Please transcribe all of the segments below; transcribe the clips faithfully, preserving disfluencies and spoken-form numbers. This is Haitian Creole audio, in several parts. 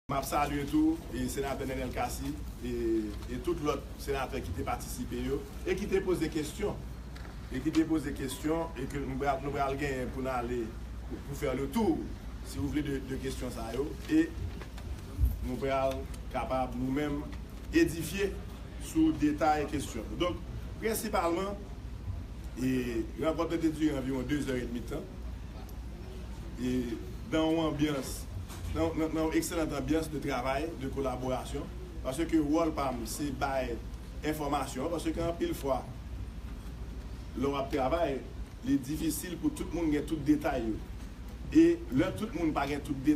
M ap salye tou e senatè Nenel Cassy e, e tout lòt senatè ki te patisipe yo e ki te poze kesyon e ki te poze kesyon e ke nou pral, nou pral genyen pou n ale pou, pou fè le tour, si w vle, de, de kesyon sa yo e nou pral kapab nou menm edifye sou detay kesyon yo. Donk, prensipalman, e rankont lan te dire anviwon de zè edmi tan. E nan yon anbyans, nan, nan, nan yon ekselant anbyans de travay, de kolaborasyon, paske wòl pa m se bay enfòmasyon, paske anpil fwa, lè w ap travay, li difisil pou tout moun gen tout detay yo. E lè tout moun pa gen tout detay,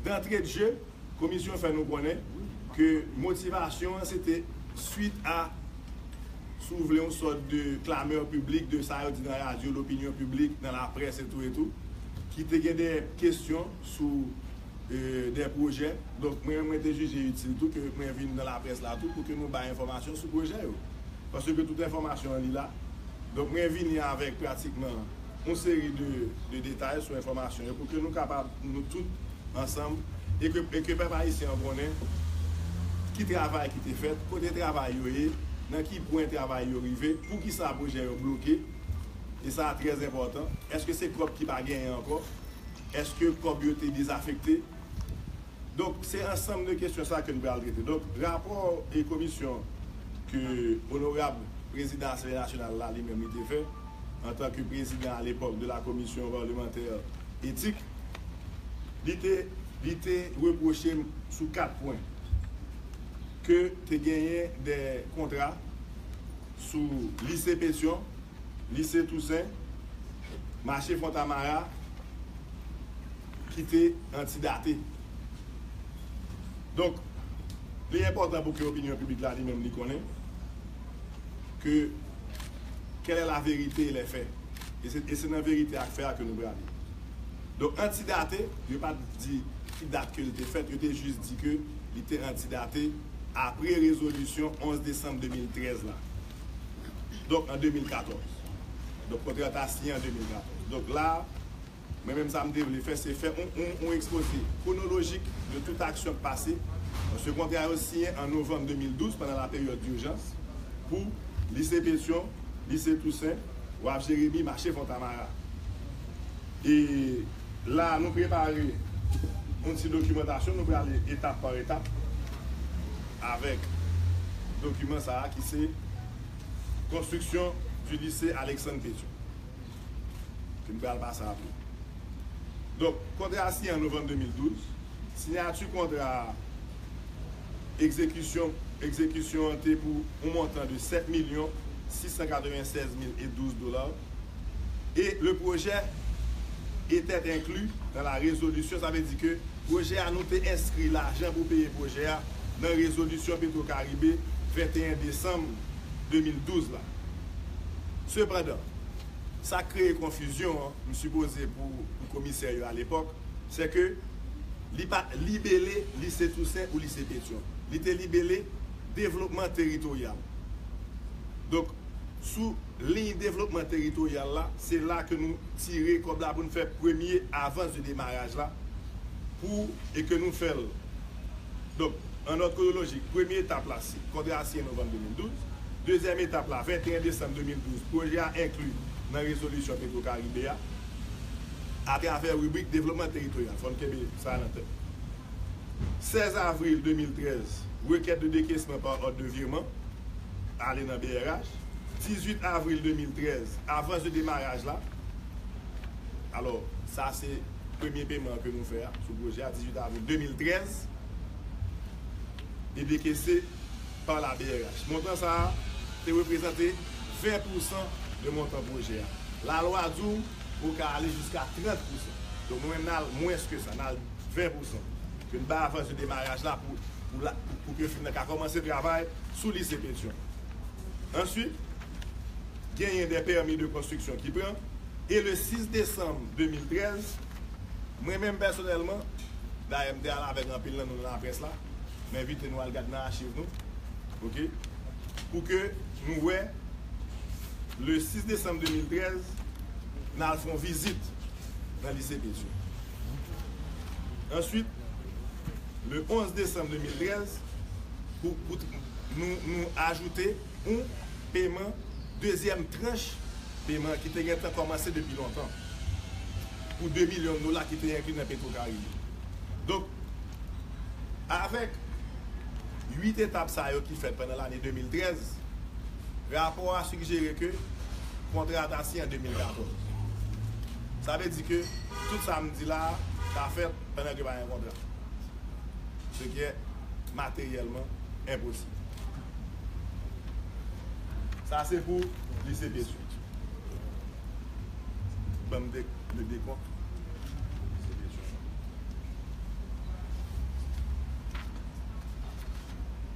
D'entrée de jeu, komisyon fè nou konnen ke motivasyon an se te swit a, si w vle, yon sòt de klamè piblik de sa yo di nan radyo, lopinyon piblik, nan laprès etou etou, ki te gen de kesyon sou e, de pwojè. Donk, mwen, mwen te jije itil tou ke mwen vin nan laprès la tou pou ke nou bay enfòmasyon sou pwojè yo. Paske tout enfòmasyon an li la. Donk, mwen vini avèk pratikman yon seri de, de detay sou enfòmasyon yo pou ke nou kapab, nou tout ansanm, e ke, e ke pèp ayisyen an konnen ki travay ki te fèt, kote travay yo ye, nan ki pwen travay yo rive, poukisa pwojè yo bloke. E sa trè enpòtan. Èske se kòb ki pa genyen ankò? Èske kòb yo te dezafekte? Donk, se ansanm de kesyon sa ke n pral trete. Donk, rapò e komisyon ke onorab prezidan Asanble Nasyonal la, li menm, li te fè, antanke prezidan alepòk de la Commission Parlementaire Éthique, li te, li te repwoche m sou kat pwen. Ke te genyen de kontra sou Lise Petyon, Lise Tousen, Mache Fontamara, ki te antidate. Donk, li enpòtan pou ke opinyon piblik la li menm li konnen ke quelle est la vérité et les faits. E se, e se nan verite ak fè a ke nou prale. Donk, antidate, yo pa t di ki dat ke l te fèt, yo te jis di ke li te antidate apre rezolisyon onz desanm de mil trèz la. Donk, an de mil katòz. Donk, kontra ta siyen an de mil katòz. Donk, la, mwen menm, sa m te vle fè, se fè yon, yon, yon ekspoze kwonolojik de tout aksyon k pase. Paske kontra yo siyen an novanm de mil douz, pandan la peryòd dijans, pou Lise Petyon, Lise Tousen, Waf Jeremi, Mache Fontamara. E la, nou prepare yon ti dokimantasyon, nou prale etap pa etap avèk dokiman sa a ki se Construction du lycée Alexandre Pétion. Ke m pral pase apre. Donk, kontra a siyen an novanm de mil douz. Siyati kontra a, egzekisyon, egzekisyon an te pou yon montan de sèt milyon sis san katrevennsèz mil e douz dola. Et le projet était inclus dans la résolution. Sa vle di ke pwojè a, nou te enskri lajan pou peye pwojè a nan rezolisyon Petro Caribe venteyen desanm de mil douz la. Sepandan, sa k kreye konfizyon an, m sipoze pou, pou komisè yo alepòk, se ke li pa t libele Lise Tousen ou Lise Petyon. Li te libele devlopman teritoryal. Donk, sou liy devlopman teritoryal la, se la ke nou tire kòb la pou n fè premye avans de demaraj la, pou, e ke nou fè l. Donk, an òd kwonolojik, premye etap la, se kontra a siyen novanm de mil douz. Dezyèm etap la, venteyen desanm de mil douz, pwojè a enkli nan rezolisyon Petro Caribe a, atravè ribrik devlopman teritoryal. Fò n kenbe sa nan tèt. Sèz avril de mil trèz, rekèt de dekesman pa òd de virman, ale nan B R H. Dizuit avril de mil trèz, avans de demaraj la. Alò, sa se premye peman ke nou fè a sou pwojè a, dizuit avril de mil trèz, e dekese pa la B R H. Montan sa a te reprezante ven pousan de montan pwojè a. Lalwa di w ou ka ale jiska trant pousan. Donk, nou menm, n al mwens ke sa, n al ven pousan. Ke n bay avans de demaraj la pou, pou, la, pou, pou ke fim nan ka kòmanse travay sou Lise Petyon. Answit, genyen de pèmi de konstriksyon ki pran. E le sis desanm de mil trèz, mwen menm pèsonèlman, dayè m te al avèk anpil nan nou nan laprès la, m envite nou al gade nan achiv nou, oke, pou ke nou wè, le sis desanm de mil trèz, n al fè yon vizit nan lise Pétion. Answit, le onz desanm de mil trèz, pou, pou nou, nou ajoute yon peman, dezyèm tranch peman ki te gentan kòmanse depi lontan, pou de milyon dola ki te enkli nan Petro Caribe. Donk, avèk uit etap sa yo ki fèt pandan lane de mil trèz, rapò a sigjere ke kontra a ta siyen an de mil katòz. Sa vle di ke tout sa m di la a ta fèt pandan ke pa gen kontra. Ce qui est matériellement impossible. Sa se pou lise Pétion. Ban m de, le décompte.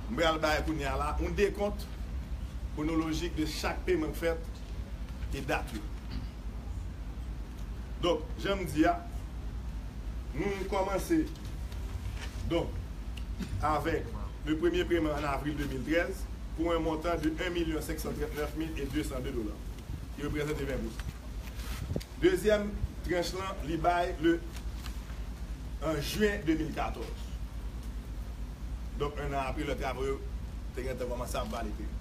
M pral bay kounye a la yon dekont kwonolojik de chak peman k fèt e dat yo. Donk, jan m di a, nou kòmanse, donk, avèk le premye peman an avril de mil trèz pou yon montan de un million cinq cent trente-neuf mille et deux cent deux dola, ki reprezante ven pousan. Dezyèm tranch lan, li bay le, an jen de mil katòz. Donk, en an apre, lè travo yo te gentan kòmanse ap vale teren.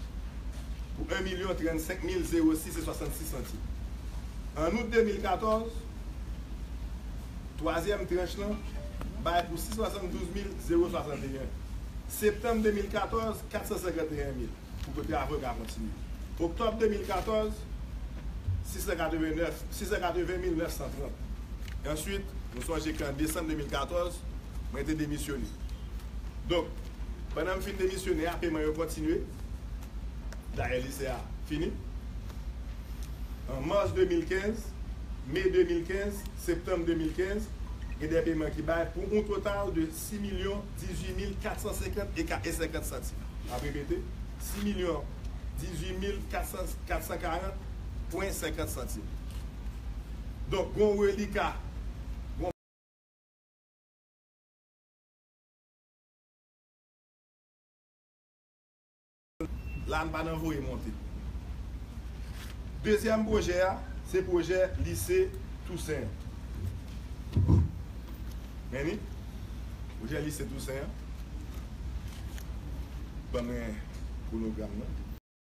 Pou un million trente-cinq mille zéro six et soixante-six centimes. An out de mil katòz, twazyèm tranch lan bay pou six cent soixante-douze mille zéro soixante et un. Septanm de mil katòz, quatre cent cinquante et un mille pou ke travo yo ka kontinye. Oktòb de mil katòz, six cent quatre-vingt-neuf, six cent quatre-vingt mille neuf cent trente. E answit, nou sonje ke an desanm de mil katòz, mwen te demisyone. Donk, pandan m fin demisyone a, peman yo kontinye. Dayè, lise a fini. An mas de mil kenz, me de mil kenz, septanm de mil kenz, gen de peman ki bay pou yon total de six millions dix-huit mille quatre cent cinquante et senkant santim. M ap repete, six millions dix-huit mille quatre cent, quatre cent quarante pwen senkant santim. Donk, gon relika, gon la n pa nan voye monte. Dezyèm pwojè a, se pwojè lise Tousen an. Men ni, pwojè lise Tousen an. Ban mwen kwonogram nan.